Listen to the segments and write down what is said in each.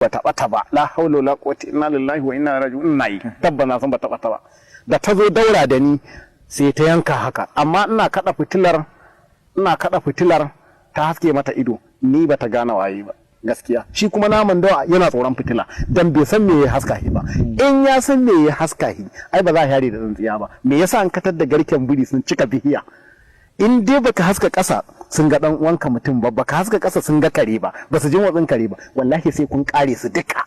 Bata bata ba. La haula wala quwwata illa lillahi wa inna ilaihi raji'un. Ina yi tabba na san bata bata ba. Da ta zo daura da ni, sai ta yanka haka, amma ina kada fitilar, ina kada fitilar, ta haske mata ido, ni bata gane waye ba gaskiya. Shi kuma naman dawa yana tsoron fitila, dan bai san me ya haska shi ba. In ya san me ya haska shi, ai ba za a yare da tsintsiya ba. Me yasa an katar da garken biri sun cika bihiya, in dai baka haska ƙasa sun ga dan uwanka mutum ba, baka haska ƙasa sun ga kare ba, ba su ji motsin kare ba, wallahi sai kun kare su duka,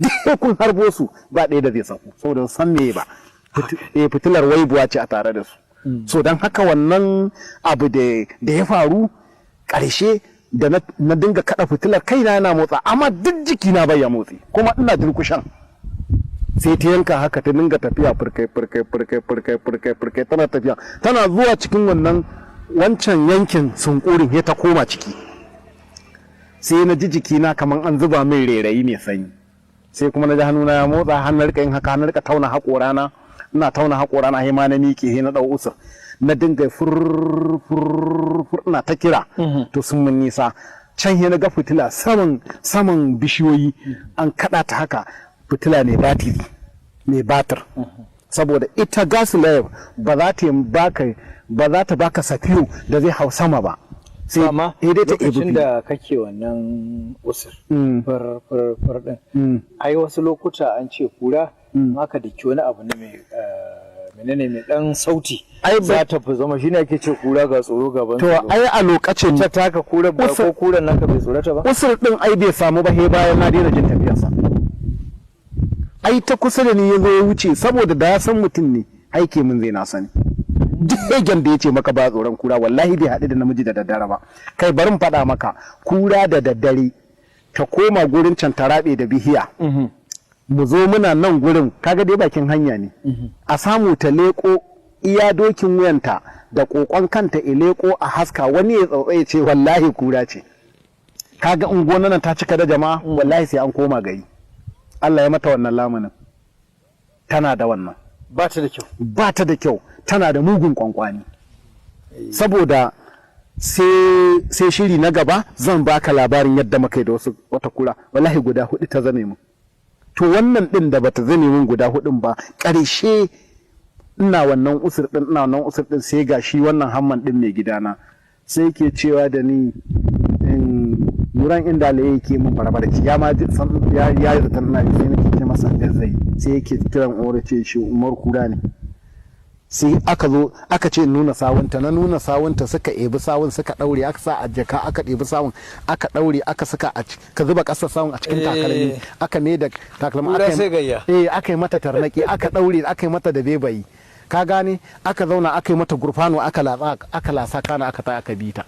duk kun harbo su, ba ɗaya da zai saku, saboda san me ba. Fitilar waibuwa ce a tare da su. So don haka wannan abu da ya faru ƙarshe da na dinga kada fitilar, kaina yana motsa amma duk jikina bai ya motsi, kuma ina durkushan. Sai ta yanka haka, ta dinga tafiya furkai furkai furkai furkai furkai furkai, tana tafiya, tana zuwa cikin wannan wancan yankin sunkurin, ya ta koma ciki. Sai na ji jikina kamar an zuba min rairayi mai sanyi. Sai kuma na ji hannuna ya motsa, hannun rika yin haka, hannun rika tauna haƙorana, ina tauna haƙorana, sai ma na miƙe, sai na ɗau usur, na dinga fur fur fur, ina ta kira. To sun mun nisa can, sai na ga fitila saman saman bishiyoyi, an kaɗa ta haka, fitila ne batiri, mai batir, saboda ita gas lamp ba za ta baka, ba za ta baka safiyo da zai hau sama ba. Sai amma dai ta lokacin da kake wannan usur far far far din, ai wasu lokuta an ce kura in aka daki wani abu na mai menene, mai dan sauti, Ai za ta fi zama, shine ake ce kura ga tsoro gaban To ai a lokacin ta taka kura ba ko kuran naka bai tsorata ba? Usur din ai bai samu ba he bayan na daina jin tafiyarsa. Ai ta kusa da ni ya zo ya wuce, saboda da ya san mutum ne aike min zai na sani. Duk egen da ya ce maka ba tsoron kura, wallahi bai haɗu da namiji da daddare ba. Kai, barin faɗa maka, kura da daddare ta koma gurin can ta raɓe da bihiya, mu zo muna nan gurin, kaga dai bakin hanya ne, a samu ta leƙo iya dokin wuyanta da kokon kanta, i leƙo a haska, wani ya tsautsaye ce wallahi kura ce. Kaga in gonan nan ta cika da jama'a, wallahi sai an koma gari. Allah ya mata wannan lamunin, tana da wannan. Ba ta da kyau. Ba ta da kyau, tana da mugun kwankwani. Saboda sai shiri na gaba zan baka labarin yadda muka yi da wasu wata kura, wallahi guda hudu ta zame mun. To wannan din da bata zame mun guda hudun ba, ƙarshe ina wannan usur din, ina wannan usur din, sai ga shi wannan hamman din mai gidana, sai yake cewa da ni nuran inda la yake mun barbarci, ya ma ji san ya yi zaton ina, sai nake ce masa zai, sai yake kiran Umar, ce shi Umar kura ne. Sai aka zo aka ce nuna sawunta, na nuna sawunta, suka ebi sawun suka daure, aka sa a jaka, aka ɗebi sawun aka daure, aka saka a ka zuba ƙasar sawun a cikin takalmi, aka mai da takalmi Kura sai gayya. Eh, aka yi mata tarnaki, aka daure, aka yi mata da bebayi, ka gane, aka zauna aka yi mata gurfano, aka latsa, aka lasa, kana aka ta aka bi ta.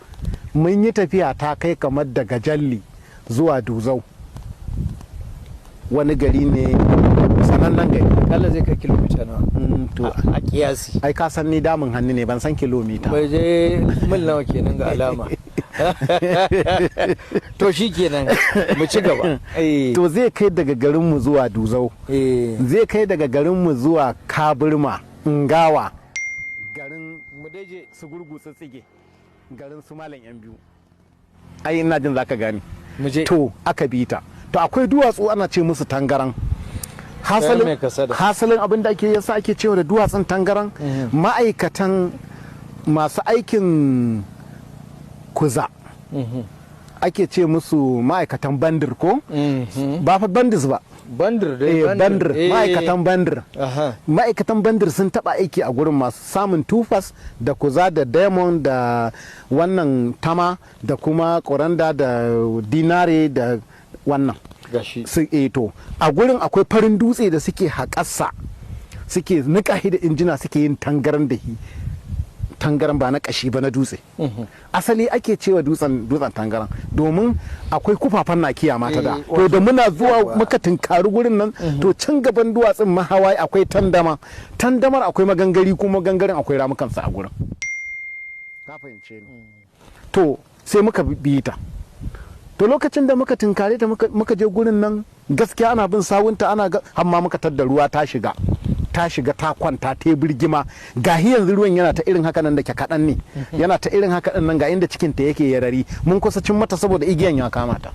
Mun yi tafiya ta kai kamar daga Jalli zuwa Duzau, wani gari ne, sanannen gari. Akalla zai kai kilomita nawa? To a kiyasi. Ai ka san ni damun hannu ne, ban san kilomita. Bai je mil nawa kenan ga alama. To shi kenan, mu ci gaba. To zai kai daga garinmu zuwa Duzau, zai kai daga garinmu zuwa Kabirma Ngawa, garin Mu daje. Su gurgu tsige, garin su malam yan biyu, ai ina jin zaka gane. Mu je. To aka bi ta, to akwai duwatsu ana ce musu Tangaran. Kayan mai kasada. Hasalin abin da ake yasa ake cewa da duwatsun Tangaran, ma'aikatan masu aikin kuza ake ce musu ma'aikatan bandir, ko ba fa bandis ba. Bandir dai. Eh, bandir, ma'aikatan bandir. Ma'aikatan bandir sun taba aiki a gurin, masu samun tufas da kuza da diamond da wannan tama da kuma koranda da dinare da wannan. Gashi. Su eto a gurin akwai farin dutse da suke haƙarsa, suke nika shi da injina, suke yin tangaran da hi, tangaran ba na kashi ba, na dutse. Asali ake cewa dutsen dutsen Tangaran domin akwai kufafan nakiya mata da. To da muna zuwa muka tunkari gurin nan, to can gaban duwatsun mahawai akwai tandama, tandamar akwai magangari, kuma magangarin akwai ramukansa a gurin, ka fahimce ni? To sai muka bi ta. To lokacin da muka tunkare ta, muka je gurin nan, gaskiya ana bin sawunta, ana ga amma muka tadda ruwa ta shiga, ta shiga ta kwanta, ta yi birgima. Gahi yanzu ruwan yana ta irin haka nan, da ke kaɗan ne, yana ta irin haka nan, ga inda cikinta yake yarari. Mun kusa cin mata saboda igiyan ya kama ta.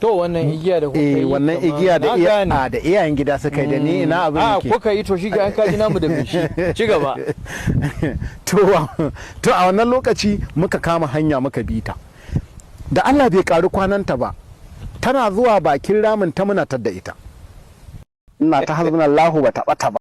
To, wannan igiya da kuka Eh, yi wannan igiya da na iya gane. A da iyayen gida suka yi da ni, ina abin A yake. Kuka yi, to shi an kaji namu da bishi, ci gaba. To a wannan lokaci muka kama hanya muka bi ta. Da Allah bai karu kwananta ba, tana zuwa bakin ramin ta, muna tadda ita. Ina ta hasbunallahu, ba ta bata ba.